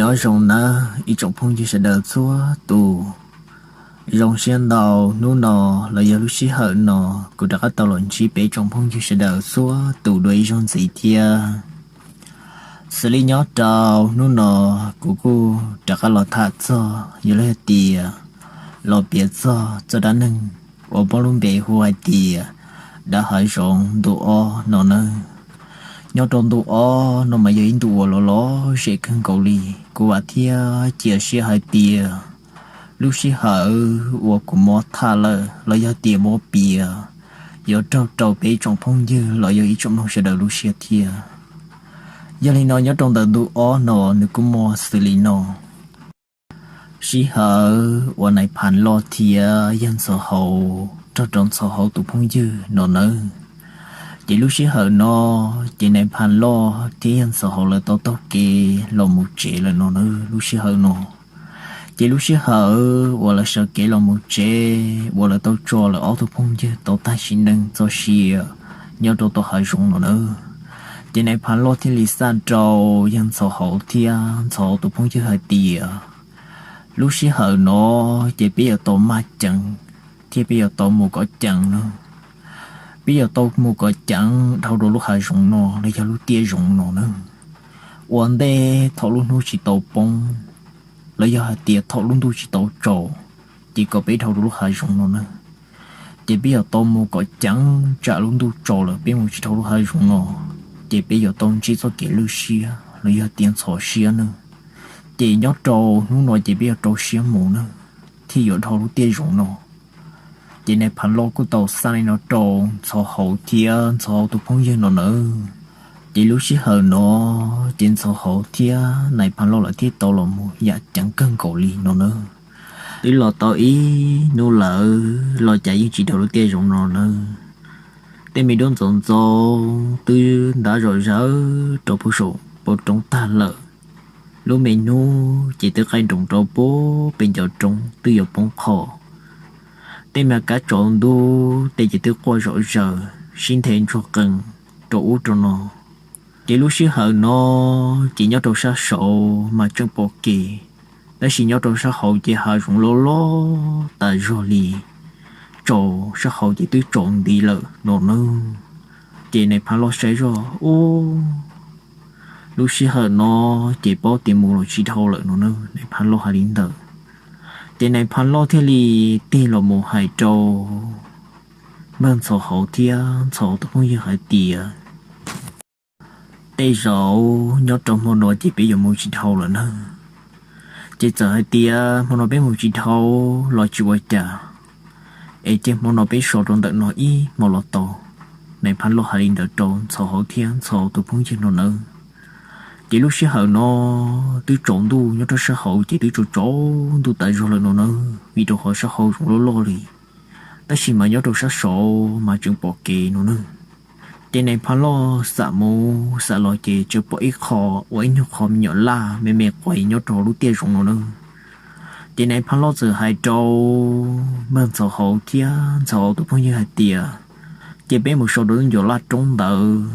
Nyob zoo nawb ib tsoom phooj ywg sawv daws txhua tus. Zoo siab ntau hnub no los yog lub sij hawm no kuv rov qab tau los ntsib peb tsoom phooj ywg sawv daws txhua tus dua ib zaug ntxiv thiab. Xws li nyob rau hnub no kuv kuj rov qab los tham txog yog li hais tias los piav txog txoj dab neeg uas muaj lub npe hu hais tias dab hav zoov ntu ob no nawb. Nyob rau ntu ob no mas yog ib ntu uas los lom zem kawg nkaus li. Kuv vam thiab cia siab hais tias lub sij hawm uas kuv muab tham lawm los yog tias muab piav yuav raug rau peb ib tsoom phooj ywg los yog ib tsoom mloog sawv daws lub siab thiab. Yog li no nyob rau ntawm ntu ob no nws kuj muaj xws li no. Sij hawm uas nais phas loj thiab yawg ntxhov hauv nrog rau ntxhov hauv tus phooj ywg no nawb. Ces lub sij hawm no ces nais phas loj thiab yawg ntxhov hauv lawv tau taug kev los mus tsev lawm no nawb. Lub sij hawm no ces lub sij hawm uas lawv sawv kev los mus tsev uas lawv tau tso lawv ob tug phooj ywg tau tag sim neej txoj sia nyob rau tom hav zoov no nawb. Ces nais phas loj thiaj li xaj rau yawg ntxhov hauv thiab ntxhov hauv tus phooj ywg hais tias lub sij hawm no ces peb yuav tau maj ceev thiab peb yuav tau mus kom ceev nawb. Peb yuav tau mus kom ceev dhau rau lub hav zoov no los yog lub tiaj zoov no nawb. Ua ntej thaum lub hnub tsis tau poob los yog hais tias thaum lub ntuj tsis tau tsaus, ces kom peb dhau rau lub hav zoov no nawb. Ces peb yuav tau mus kom ceev tsam lub ntuj tsaus lawm peb mus tsis dhau lub hav zoov no, ces peb yuav tau ntsib txoj kev lwj siab los yog tias ntxhov siab nawb. Ces nyob rau hnub no ces peb yuav rau siab mus nawb, thiaj yuav dhau lub tiaj zoov no. Ces nais phas loj kuj tau xaj li no rau ntxhov hauv thiab ntxhov hauv tus phooj ywg no nawb. Ces lub sij hawm no ces ntxhov hauv thiab nais phas loj lawv thiaj tau los mus yam ceev kawg nkaus li no nawb. Twb los tau ib hnub lawm los cas yeej tsis dhau lub tiaj zoov no nawb. Tej me duab ntxoov ntxoov twb ntab zom zaws rau puag saum pem roob tag lawm. Lub me hnub ces twb qaij nroos rau puag pem ncov roob twb yuav poob qho. Tej me kab tsaus ntuj tej ces twb quaj zom zaws sib nthe ntsuag qees rau ub rau no. Ces lub sij hawm no ces nyob rau sab saud mas tseem pom kev, tab sis nyob rau sab hauv ces hav zoov loj loj tas zog li, tsaus sab hauv ces twb tsaus nti lawm no nawb. Ces nais phas loj saib zoj ub, lub sij hawm no ces paub tias mus los tsis dhau lawm no nawb, nais phas loj hais li ntawd. Ces nais phas loj thiaj li tig los mus hais rau npawg ntxhov hauv thiab ntxhov hauv tus phooj ywg hais tias tej zaum nyob rau hmo no ces peb yuav mus tsis dhau lawm nawb. Ces txawm hais tias hmo no peb mus tsis dhau los tsis ua cas, es cia hmo no peb so rau ntawm no ib hmo los tau. Nais phas loj hais li ntawd rau ntxhov hauv thiab ntxhov hauv tus phooj ywg no nawb. Ces lub sij hawm no twb tsaus ntuj nyob rau sab hauv ces twb tsaus tsaus ntuj tas zog lawm no nawb, vim rau qhov sab hauv zoov loj loj li, tab sis mas nyob rau sab saud mas tseem pom kev no nawb. Ces nais phas loj xam mus xam los ces tseem pom ib qho ua ib nyuag qho me nyuam laj me me quav nyob rau lub tiaj zoov no nawb. Ces nais phas loj txawm hais rau npawg ntxhov hauv thiab ntxhov hauv tus phooj ywg hais tias ces peb mus so rau lub ncov laj roob ntawd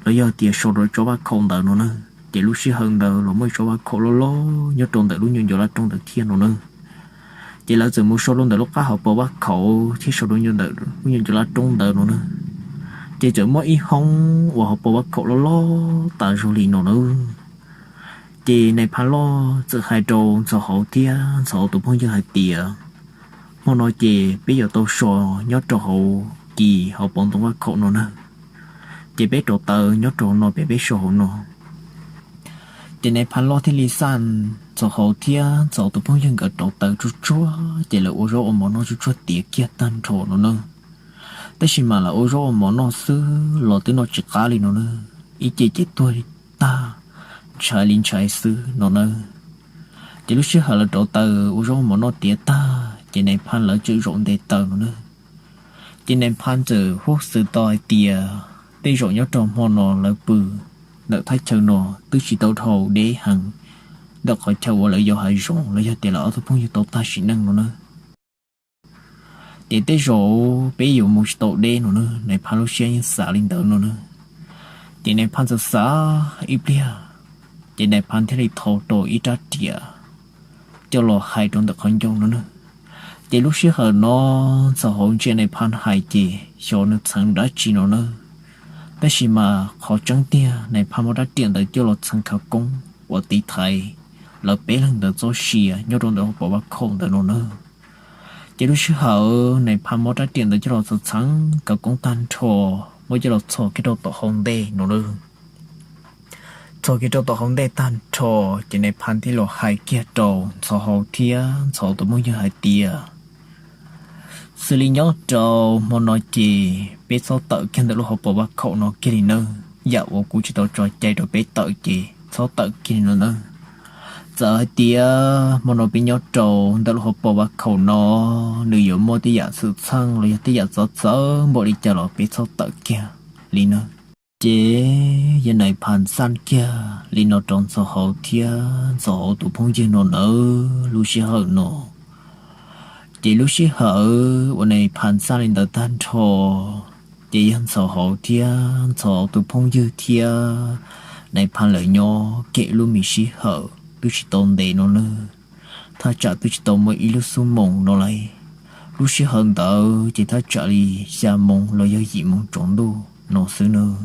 los yog tias so rau tsob vaj khaum ntawd no nawb. Ces lub sij hawm ntawd los muaj tsob vaj khaum loj loj nyob rau ntawm lub nyuag ncov laj roob ntawd thiab no nawb. Ces lawv txawm mus so rau ntawm lub qab hauv paus vaj khaum thiab so rau ntawm lub nyuag ncov laj roob ntawd no nawb. Ces txawm muaj ib hoob uas hauv paus vaj khaum loj loj tas zog li no nawb. Ces nais phas loj txawm hais rau ntxhov hauv thiab ntxhov hauv tus phooj ywg hais tias hmo no ces peb yuav tau so nyob rau hauv kis hauv paus ntoo vaj khaum no nawb. Ces peb rauv taws nyob rau no peb peb so hauv no. Ces nais phas loj thiaj li xaj ntxhov hauv thiab ntxhov hauv tus phooj ywg nkawd rauv taws tsuag tsuag ces lawv ua zaub ua mov noj tsuag tsuag tiav kiag tag nrho no nawb. Tab sis mas lawv ua zaub ua mov noj xwb los twb noj tsis qab li no nawb, ib ce ces tuag li tag, ntshai li ntshai xwb no nawb. Ces lub sij hawm lawv rauv taws ua zaub ua mov noj tiav tag ces nais phas lawv txawm zaum nte taws no nawb. Ces nais phas txawm huj xwm tau hais tias tej zaum nyob rau hmo no lawv pw ntawm thaj chaw no twb tsis tau dhau deb heev ntawm qhov chaw uas lawv yos hav zoov los yog tias lawv ob tug phooj ywg tau tag sim neej no nawb. Ces tej zaum peb yuav mus tsis tau deb no nawb, nais phas lub siab yeej xav li ntawd no nawb. Ces nais phas txawm xav ib pliag Ces nais phas thiaj li thau rau ib rab riam coj los hais rau ntawm qhov ncauj no na. Ces lub sij hawm no Ntxhov Hauv ntsia nais phas hais ces xyov nws txheev dab tsi no na. Tab sis mas qhov tseeb tiag nais phas muab rab riam ntawd coj los txheev khawv koob uas tiv thaiv lawv peb leeg ntawd txoj sia nyob rau ntawm hauv pos vaj khaum ntawd no na. Ces lub sij hawm nais phas muab rab riam ntawd coj los txheev khawv koob tag nrho, muab coj los txhos kiag rau tom hauv ntej no na. Txhos kiag rau tom hauv ntej tag nrho, ces nais phas thiaj los hais kiag rau Ntxhov Hauv thiab Ntxhov Hauv tus phooj ywg hais tias, xws li nyob rau hmo no ces peb txhob tawm kiag ntawm lub hauv pos vaj khaum no kiag li nawb. Yam uas kuv tsis tau tso cai rau peb tawm ces txhob tawm kiag li no nawb. Txawm hais tias hmo no peb nyob rau ntawm lub hauv pos vaj khaum no, nws yuav muaj tej yam xwm txheej los yog tej yam txawv txawv npaum li cas los peb txhob tawm kiag li nawb. Ces yog nais phas xaj kiag li no rau Ntxhov Hauv thiab Ntxhov Hauv tus phooj ywg no nawb lub sij hawm no. Ces lub sij hawm uas nais phas xaj li ntawd tag nrho, ces yog Ntxhov Hauv thiab Ntxhov Hauv tus phooj ywg thiab nais phas lawv nyob kiag ib lub me sij hawm twb tsis tau ntev no nawb. Thaj tsam twb tsis tau muaj ib lub xuab moos no lauj. Lub sij hawm ntawd ces thaj tsam li xya moos los yog yim moos tsaus ntuj no xwb nawb.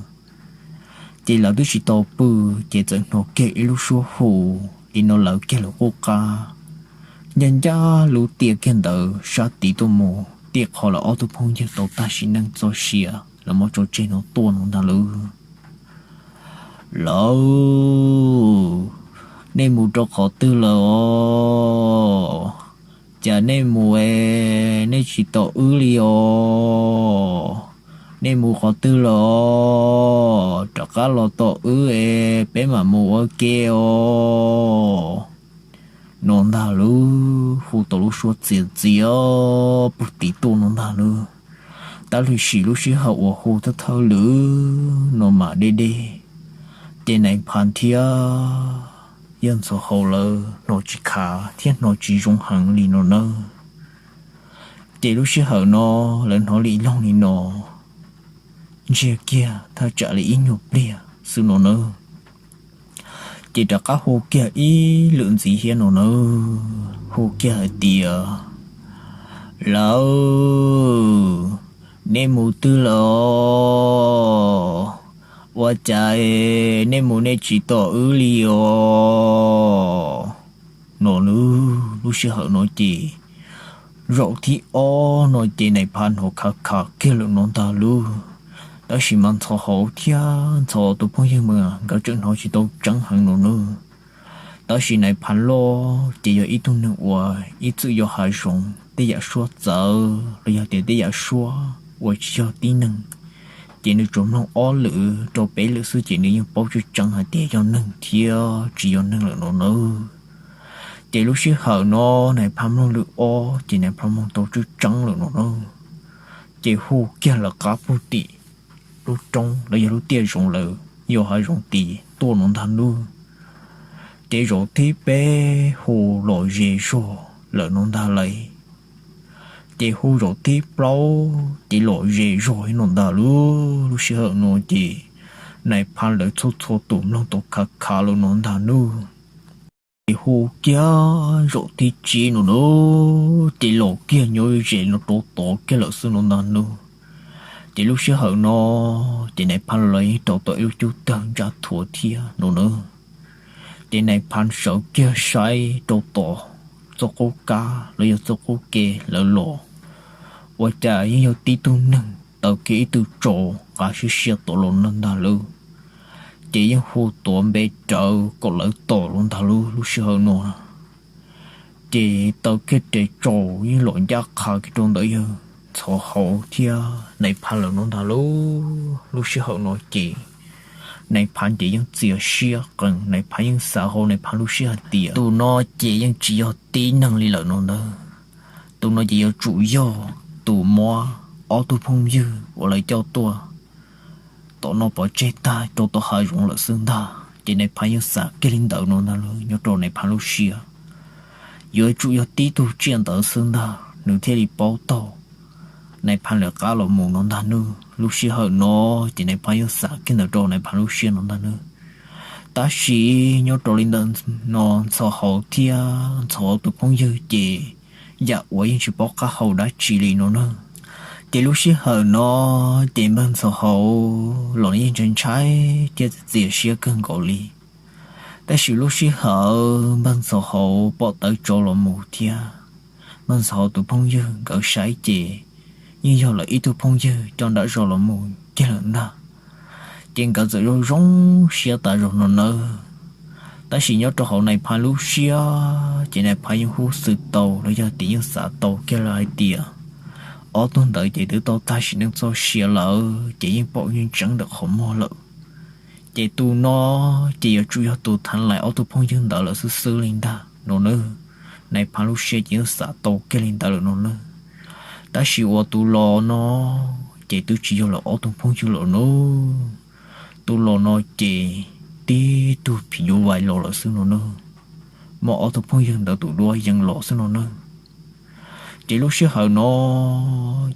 Ces lawv twb tsis tau pw, ces txawm hnov kiag ib lub suab hu li no lawv kiag lawv qub qab, ncaj ncaj lub tiaj kiag ntawd sab tid tuaj mus, tiaj qhov lawv ob tug phooj ywg tau tag sim neej txoj sia lawv muab tso tseg no tuaj no ntag lauj. Lawv, nej mus rau qhov twg lawm os? Cas nej mus es nej tsis tos wb li os? Nej mus qhov twg lawm os? Rov qab los tos wb es peb mam mus ua ke os. No ntag lauj, hu tau lub suab txias txias puag tim tuaj no ntag lauj. Tab sis lub sij hawm uas hu thawj thawj lwm no mas deb deb, ces nais phas thiab yawg Ntxhov Hauv lawv hnov tsis khav thiab hnov tsis zoo heev li no nawb. Ces lub sij hawm no lawv hnov li loog li no, ntsiag kiag thaj tsam li ib nyuag pliag xwb no nawb. Ces rov qab hu kiag ib lwm ntxiv thiab no nawb, hu kiag hais tias, lawv, nej mus twg lawm os? Ua cas nej mus nej tsis tos wb li os? No nawb, lub sij hawm no ces zaum thib ob no ces nais phas hnov khav khav kiag lawm no ntag lauj. Tab sis mas Ntxhov Hauv thiab Ntxhov tus phooj ywg mas nkawd tseem hnov tsis tau tseeb heev no nawb. Tab sis nais phas loj ces yog ib tug neeg uas ib txwm yog hav zoov tej yam suab txawv los yog tias tej yam suab uas tsis yog tib neeg, ces nws tsuas mloog ob lwm rau peb lwm xwb ces nws yeej paub tseeb tseeb hais tias yog neeg thiab tsis yog neeg lawm no nawb. Ces lub sij hawm no nais phas mloog lwm ob ces nais phas mloog tau tseeb tseeb lawm no nawb. Ces hu kiag lawv qab puag tim lub roob los yog lub tiaj zoov lawm yog hav zoov tid tuaj no ntag nawb. Ces zaum thib peb hu los ze zog lawm no ntag lauj. Ces hu zaum thib plaub ces los ze zog no ntag lauj. Lub sij hawm no ces nais phas lawv txhua txhua tus mloog tau khav khav lawm no ntag nawb. Ces hu kiag zaum thib tsib no nawb, ces los kiag nyob ze no rau tod kiag lawm xwb no ntag nawb. Ces lub sij hawm no ces nais phas lawv yeej rauv tau ib lub cub tawg ntsa thuav thiab no nawb. Ces nais phas sawv kiag saib rau tom txoj qub kab los yog txoj qub ke lawv los, ua cas yeej yog tib tug neeg taw kiag ib tug tsaus qav siab siab tom los no ntag lauj. Ces yeej hu tuav npe rawv kom lawv tos los ntag lauj. Lub sij hawm no ces taw kiag tes tsaus yeej los ncaj qha kiag rau ntawm yawg Ntxhov Hauv thiab nais phas lawm no ntag lauj. Lub sij hawm no ces nais phas ces yeej txias siab qees, nais phas yeej xav hauv nais phas lub siab hais tias tus no ces yeej tsis yog tib neeg li lawm no ntag. Tus no ces yuav tsum yog tus muab ob tug phooj ywg uas lawv coj tuaj tom no pov tseg tag rau tom hav zoov lawm xwb ntag. Ces nais phas yeej xav kiag li ntawd no ntag lauj, nyob rau nais phas lub siab yuav tsum yog tib tug tsiaj ntawd xwb ntag nws thiaj li paub taug nais phas lawv qab los mus no ntag nawb. Lub sij hawm no ces nais phas yeej xav kiag ntawd rau nais phas lub siab no ntag nawb. Tab sis nyob rau li ntawm no Ntxhov Hauv thiab Ntxhov Hauv tus phooj ywg ces yam uas yeej tsis paub qab hau dab tsi li no na. Ces lub sij hawm no ces npawg Ntxhov Hauv los yeej ntshai ntshai thiab txias siab kawg nkaus li. Tab sis lub sij hawm npawg Ntxhov Hauv pom tawv tsov los mus thiab npawg Ntxhov Hauv tus phooj ywg nkawd saib ces yeej yog lawv ib tug phooj ywg coj nram zos los mus kiag lawm ntag. Ces nkawd txawm zoo zoo siab tas zog no nawb. Tab sis nyob rau hauv Nais Phas lub siab ces Nais Phas yeej hub xwm tau los yog tias yeej xav tau kiag lawm hais tias ob tug ntawd ces twb tau tag sim neej txoj sia lawm ces yeej pom yeej tseeb ntawm qhov muag lawm. Ces tus no ces yuav tsum yog tus thav lais ob tug phooj ywg ntawd lawm xwb xwb li ntag no nawb. Nais Phas lub siab ces yeej xav tau kiag li ntawd lawm no nawb. Tab sis uas tus los no ces twb tsis yog lawv ob tug phooj ywg lawm nawb. Tus los no ces tib tug phim nyuj vais los lawm xwb no nawb. Muaj ob tug phooj ywg ntawd tus duab yees los xwb no nawb. Ces lub sij hawm no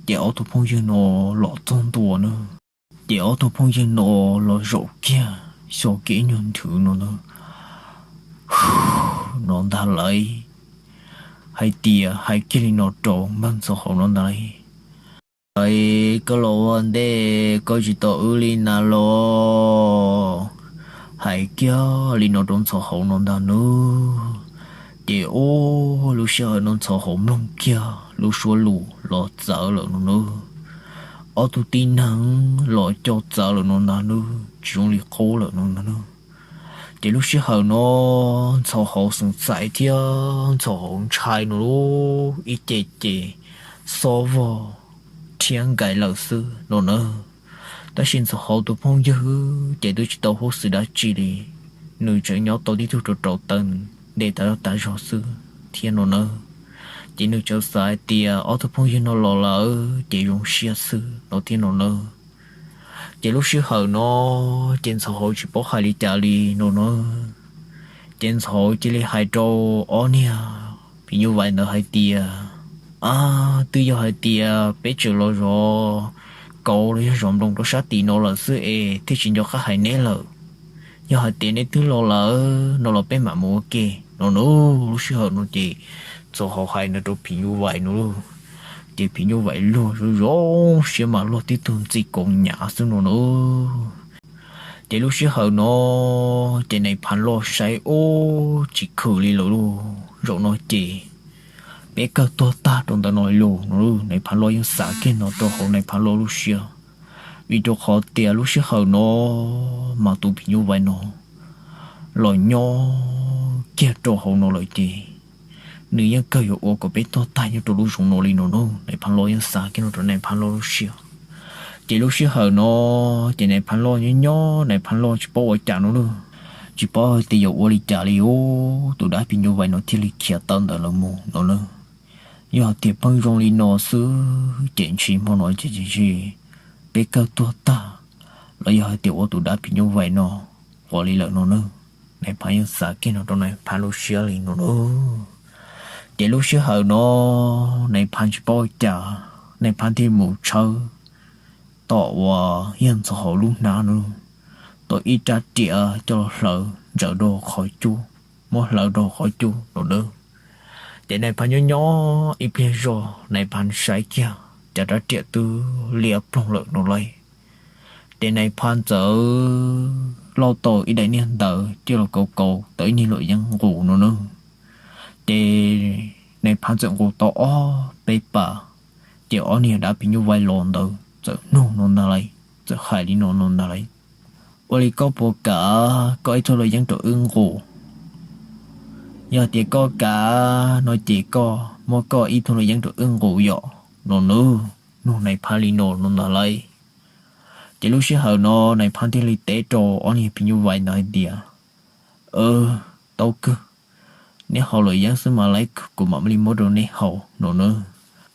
ces ob tug phooj ywg no los txog ntua nawb. Ces ob tug phooj ywg no los zaum kiag xyuas kiag ib nyuag nthwv no nawb, no ntag lauj. Hais tias hais kiag li no rau npawg Ntxhov Hauv no ntag lauj, es koj los ua ntej koj tsis tau wb li na los? Hais kiag li no rau Ntxhov Hauv no ntag nawb. Ces ua lub sij hawm no Ntxhov Hauv mloog kiag lub suab lus los txawv lawm no nawb. Ob tug tib neeg los coj txawv lawm no ntag nawb, tsis zoo li qub lawm no ntag nawb. Ces lub sij hawm no Ntxhov Hauv xeev xaiv thiab Ntxhov Hauv ntshai no ib ce ces xob vog rhiab nkais lawm xwb no nawb. Tab sis Ntxhov Hauv tus phooj ywg ces twb tsis tau huj xwm dab tsi li, nws tseem nyob tau tib tug rau rau taw ntes tas zog tas zog xwb thiab no nawb. Ces nws tseem xav hais tias ob tug phooj ywg no los lawm ces zoo siab xwb no thiab no nawb. Ces lub sij hawm no ces Ntxhov Hauv tsis paub hais li cas li no nawb. Ces Ntxhov Hauv cia li hais rau ob niag phim nyuj vais ntawd hais tias, Ab, twb yog hais tias peb tseem los zov kauv los yog zov nploos rau sab tim no lawm xwb es thiaj tsis nco qab hais neb lawm. Yog hais tias neb twb los lawm no los peb mam mus ua ke no nawb. Lub sij hawm no ces Ntxhov Hauv hais no rau phim nyuj vais no lauj. Ces phim nyuj vais luag zoo zoo siab mas luag tib tug ntxim kaus hnyav xwb no nawb. Ces lub sij hawm no ces Nais Phas Loj saib ub tsis khwm li lawm lauj, zaum no ces peb kawg tuag tag rau ntawm no lauj no. Nais Phas Loj yeej xav kiag no rau hauv Nais Phas Loj lub siab, vim rau qhov tias lub sij hawm no mas tus phim nyuj vais no los nyob kiag rau hauv no lawm ces nws yeej kawg yuav ua kom peb tuag tag nyob rau lub zoov no li no nawb. Nais Phas Loj yeej xav kiag no rau Nais Phas Loj lub siab. Ces lub sij hawm no ces Nais Phas Loj nyob nyob Nais Phas Loj tsis paub ua cas no lauj, tsis paub hais tias yuav ua li cas li ub tus dab phim nyuj vais no thiaj li khiav tawm ntawm lawv mus no nawb. Yog hais tias pheej zoo li no xwb ces ntshis hmo no ces tsis peb kawg tuag tag, los yog hais tias ua tus dab phim nyuj vais no quav li lawm no nawb. Nais Phas yeej xav kiag no rau Nais Phas lub siab li no nawb. Ces lub sij hawm no Nais Phas tsis paub ua cas, Nais Phas thiaj mus tshawb tom uas yog Ntxhov Hauv lub hnab no, tau ib rab riam coj los hlawv ntsaws rau qhov cub, muab hlawv rau qhov cub no nawb. Ces Nais Phas nyob nyob ib pliag zog Nais Phas saib kiag cas rab riam twb liab ploog lawm no lauj. Ces Nais Phas txawm lauj tau ib daim niag ntawv coj los kauv kauv tau ib niag luam yeeb nqus no nawb. Ces Nais Phas txawm nqus tau ob peb pas, ces ob niag dab phim nyuj vais los ntawd txawm nug no ntag lauj, txawm hais li no no ntag lauj, Ua li koj puas kam koj ib tug luam yeeb rau wb nqus? Yog tias koj kam no ces koj muab koj ib tug luam yeeb rau wb nqus yom no nawb. Nug Nais Phas li no no ntag lauj. Ces lub sij hawm no Nais Phas thiaj li teb rau ob niag phim nyuj vais ntawd hais tias, Tau kawg, neb haus luam yeeb xwb mas lauj, kuv mam li muab rau neb haus no nawb.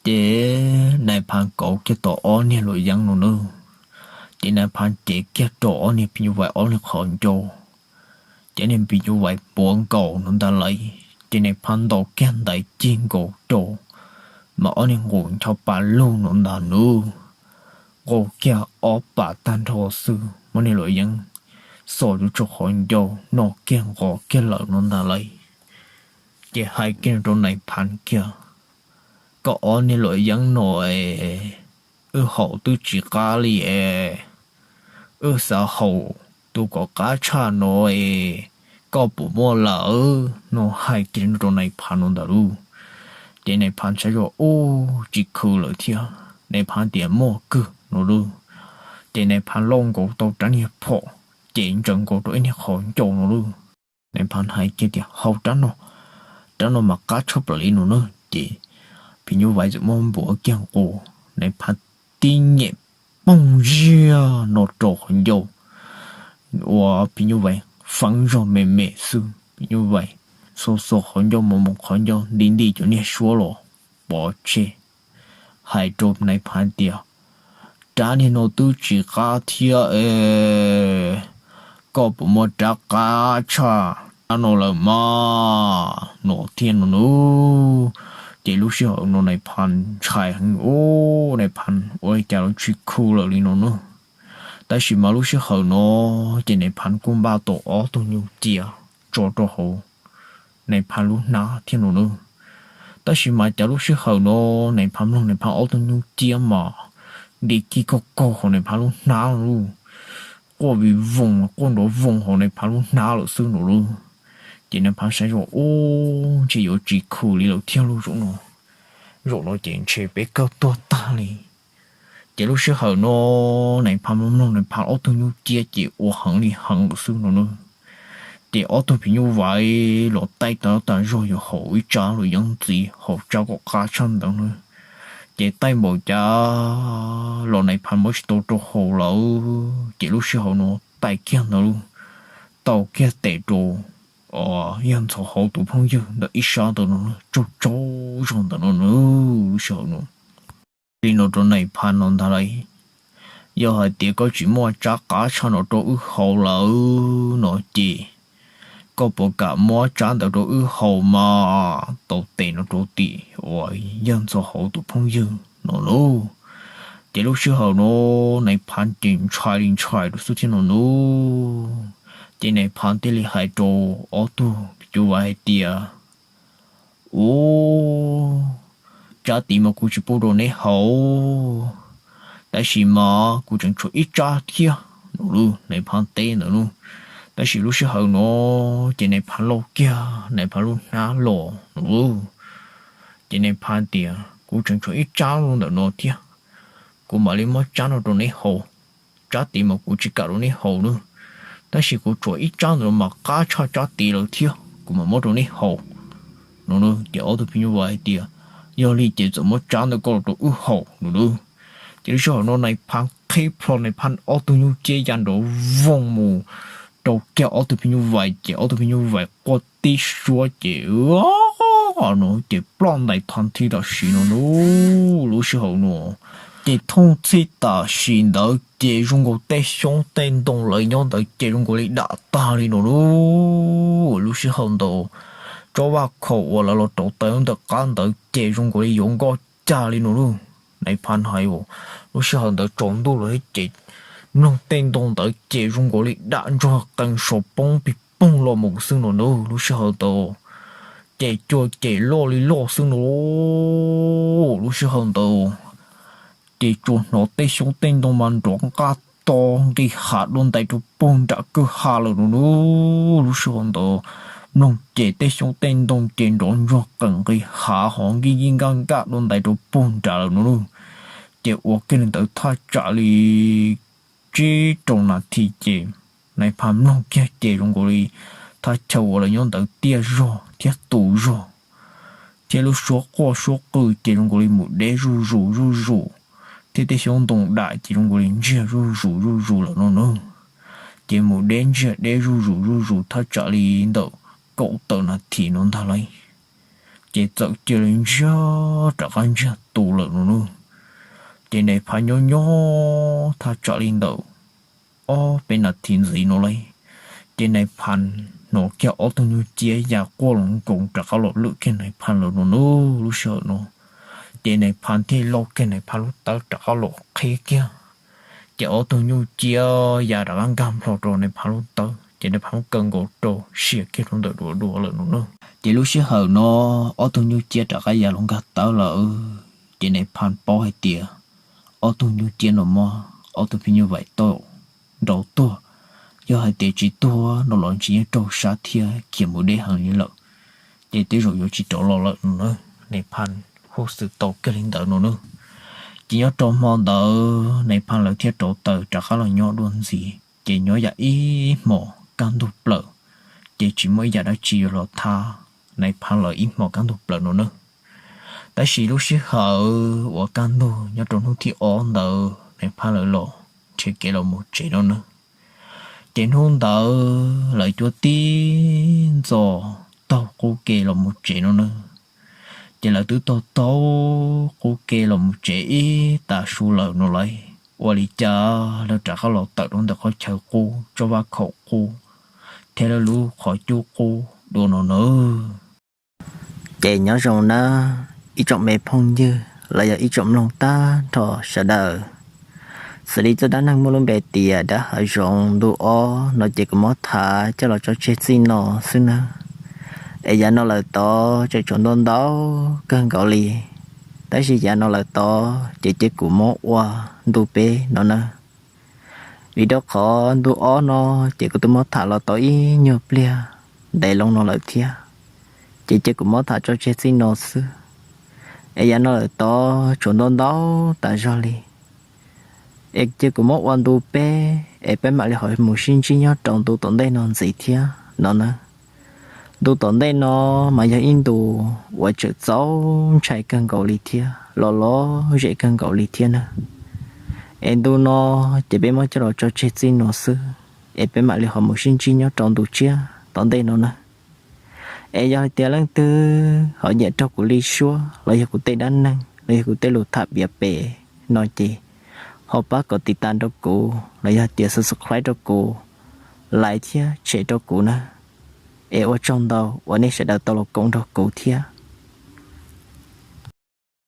Ces Nais Phas kauv kiag tau ob niag luam yeeb no nawb. Ces Nais Phas cev kiag rau ob niag phim nyuj vais ob niag qhov ncauj, ces niag phim nyuj vais puav nkaus no ntag lauj. Ces Nais Phas ntaus kiag ntaiv cig nkaus rau, mas ob niag nqus ncho pa lug no ntag nawb. Nqus kiag ob pas tag nrho xwb muab niag luam yeeb xos yuav tsoo qhov ncauj noj kiag nqos kiag lawm no ntag lauj. Ces hais kiag rau Nais Phas kiag, koj ob niag luam yeeb no es, wb haus twb tsis qab li es, wb xav haus tus kom qab tshaj no es, koj puas muaj lawm no hais kiag rau Nais Phas no ntag lauj. Ces Nais Phas saib zoj ub tsis khwv lawm thiab, Nais Phas tias muaj kawg no lauj. Ces Nais Phas lauj nkaus tau rab niag phom ces ntsaws nkaus rau ib niag qhov ncauj no lauj. Nais Phas hais kiag tias haus rab no, rab no mas qab tshaj plaws li no na. Ces phim nyuj vais txawm muab npuav kiag nqus, Nais Phas tib nyem poog ziag no rau qhov ncauj uas phim nyuj vais feeb zog me me xwb, phim nyuj vais xos xos qhov ncauj mos mos qhov ncauj nti nti cov niag suab los pov tseg. Hais rau Nais Phas tias, rab niag no twb tsis qab thiab es, koj puas muaj rab qab tshaj rab no lawm mas no thiab no lauj. Ces lub sij hawm no Nais Phas ntshai heev, ub Nais Phas ua li cas los tsis khwv lawm li no na. Tab sis mas lub sij hawm no ces Nais Phas kuj npaj tau ob tug nyuj ciab tso rau hauv Nais Phas lub hnab thiab no na. Tab sis mas cas lub sij hawm no Nais Phas mloog Nais Phas ob tug nyuj ciab mas nti kig kaug kaug hauv Nais Phas lub hnab lauj, quaj vij voog quaj nrov voog hauv Nais Phas lub hnab lawm xwb no lauj. Ces Nais Phas saib zoj ub ntshe yuav tsis khwv li lawm thiab lauj, zaum no, zaum no ces ntshe peb kawg tuag tag li. Ces lub sij hawm no Nais Phas mloog Nais Phas ob tug nyuj ciab ces ua heev li heev lawm xwb no na. Ces ob tug phim nyuj vais los taij tas tas zog yuav haus ib tsab luam yeeb ntxiv, haus tsab kom qab tshaj ntawd na. Ces taij npaum cas los Nais Phas muab tsis tau rau haus lawm. Ces lub sij hawm no taij kiag ntawd lauj, tau kiag tes rau yawg ntxhov hauv tus phooj ywg ntawm ib sab ntawd no tsaug tsaug zog ntawm no na. Lub sij hawm no li no rau Nais Phas no ntag lauj, yog hais tias koj tsis muaj tsab qab tshaj no rau wb haus lawm no ces, koj puas kam muab tsab ntawd rau wb haus mas? Tau tes no rau tim uas yawg ntxhov hauv tus phooj ywg no lauj. Ces lub sij hawm no Nais Phas ces ntshai li ntshai rau xwb thiab no lauj. Ces Nais Phas thiaj li hais rau ob tug phim nyuj vais hais tias, ub, tsab tid mas kuv tsis pub rau neb haus, tab sis mas kuv tseem tshuav ib tsab thiab no lauj, Nais Phas teb ntawd lauj. Tab sis lub sij hawm no ces Nais Phas lauj kiag Nais Phas lub hnab los no lauj. Ces Nais Phas tias kuv tseem tshuav ib tsab ntawm no thiab, kuv mam li muab tsab no rau neb haus. Tsab tid mas kuv tsis kam rau neb haus nawb, tab sis kuv tshuav ib tsab ntawm no mas qab tshaj tsab tid lawm thiab, kuv mam muab rau neb haus no. Ces ob tug phim nyuj vais hais tias, yog li ces txawm muab tsab ntawm koj los rau wb haus no lauj. Ces lub sij hawm no Nais Phas qhib plho Nais Phas ob tug nyuj ciab ya nrov voog mus rau kiag ob tug phim nyuj vais, ces ob tug phim nyuj vais quaj tib suab ces no ces ploj ntais thov nthi tam sim no lauj. Lub sij hawm no ces thooj txhij tam sim ntawd ces zoo nkaus tej xyoob tej ntoo lawv nyob ntawd ces zoo nkaus li dam tag li no lauj. Lub sij hawm ntawd tsob vaj khaum uas lawv los rauv taws ntawm qab ntawd ces zoo nkaus li yuav nkoj cag li no lauj. Nais Phas hais, lub sij hawm ntawd tsaus ntuj lawm thiab ces mloog tej ntoo ntawd ces zoo nkaus li dam ntsuag qees saum poob pig poog los mus xwb no lauj. Lub sij hawm ntawd ces cua ces loj li loj xwb no lauj. Lub sij hawm ntawd ces tsuas hnov tej xyoob tej ntoo mas nrov nqaj to nqis hav dua ntais rau puag nram kwj ha lawm no lauj. Lub sij hawm ntawd mloog ces tej xyoob tej ntoo ces nrov ntsuag qees nqis hav hov nkij nkij nkaj nkaj dua ntais rau puag nrad lawm no lauj. Ces ua kiag li ntawd thaj tsam li tsib rau nas this ces Nais Phas mloog kiag ces zoo nkaus li thaj chaw uas lawv nyob ntawd tiaj zog thiab tu zog, thiab lub suab quaj suab qw ces zoo nkaus li mus deb zuj zus zuj zus, thiab tej xyoob ntoo dam ces zoo nkaus li ntsiag zuj zus zuj zus lawm no na. Ces mus deb ntsiag deb zuj zus zuj zus thaj tsam li ntawm kaum tawm nas this no ntag lauj, ces txawm cia li ntsiag rov qab ntsiag tu lawm no na. Ces Nais Phas nyob nyob thaj tsam li ntawm ob peb nas this ntxiv no lauj, ces Nais Phas hnov kiag ob tug nyuj ciab ya quaj los nkoos rov qab los lwm kiag Nais Phas lawm no na. Lub sij hawm no ces Nais Phas thiaj lauj kiag Nais Phas lub tawb rov qab los qhib kiag, Ces ob tug nyuj ciab ya rov qab nkag nplho rau Nais Phas lub tawb, ces Nais Phas lub kaw nkaus rau siav kiag rau ntawm duav dua lawm no na. Ces lub sij hawm no ob tug nyuj ciab rov qab ya los nkag tawb lawm, ces Nais Phas paub hais tias ob tug nyuj ciab no muab ob tug phim nyuj vaim tau nrau tuag. Yog hais tias tsis tuag no los ntshe yeej raug sab thiab khiav mus deb heev li lawm, ces tej zaum yuav tsis rov los lawm no na. Nais Phas hu xwm tau kiag li ntawd no na. Ces nyob rau hmo ntawd Nais Phas lawv thiaj rauv taws rov qab los nyob dua ntxiv, ces nyob yam ib hmos kaj ntug plaws, ces tsis muaj ib yam dab tsi yuav los thab Nais Phas lawv ib hmos kaj ntug plaws no na. Tab sis lub sij hawm uas kaj ntug nyob rau hnub thib ob ntawd Nais Phas lawv los nrhiav kev los mus tsev no na. Ces hnub ntawd lawv cuab tib ntxos taug qub ke los mus tsev no na. Ces lawv twb taug taug qub ke los mus tsev ib tag su lawm no lauj, ua li cas lawv rov qab los tawm rau ntawm qhov chaw qub, tsob vaj khaum qub, thiab lawv lub qhov cub qub dua no na. Ces nyob zoo nawb ib tsoom me phooj ywg los yog ib tsoom mloog tag nrho sawv daws. Xws li txoj dab neeg muaj lub npe tias dab hav zoov ntu ob no ces kuv muab tham coj los tso tseg txij no xwb nawb. Es yav no lawm tod tseem tshuav ntau ntau kawg nkaus li, tab sis yav no lawm tod ces cia kuv muab ua ntu peb no nawb. Vim rau qhov ntu ob no ces kuv twb muab tham los tau ib nyuag pliag ntev loo no lawm thiab, ces cia kuv muab tham tso tseg txij no xwb. Es yav no lawm tod tshuav ntau ntau tas zog li, es cia kuv muab ua ntu peb, es peb mam li ho mus sib ntsib nyob rau ntu tom ntej no ntxiv thiab no na. Ntu tom ntej no mas yog ib ntu uas tseem txaus ntshai kawg nkaus li thiab los lom zem kawg nkaus li thiab na. Es ntu no ces peb muab coj los tso tseg txij no xwb, es peb mam li ho mus sib ntsib nyob rau ntu tshiab tom ntej no na. Es yog hais tias leej twg ho nyiam raug kuv li suab los yog kuv tej dab neeg los yog kuv tej lus tham piav pem no ces ho pab kom tiv tas rau kuv los yog tias subscribe rau kuv, like thiab share rau kuv na. Es ua tsaug ntau uas nej sawv daws tau los koom nrog kuv thiab.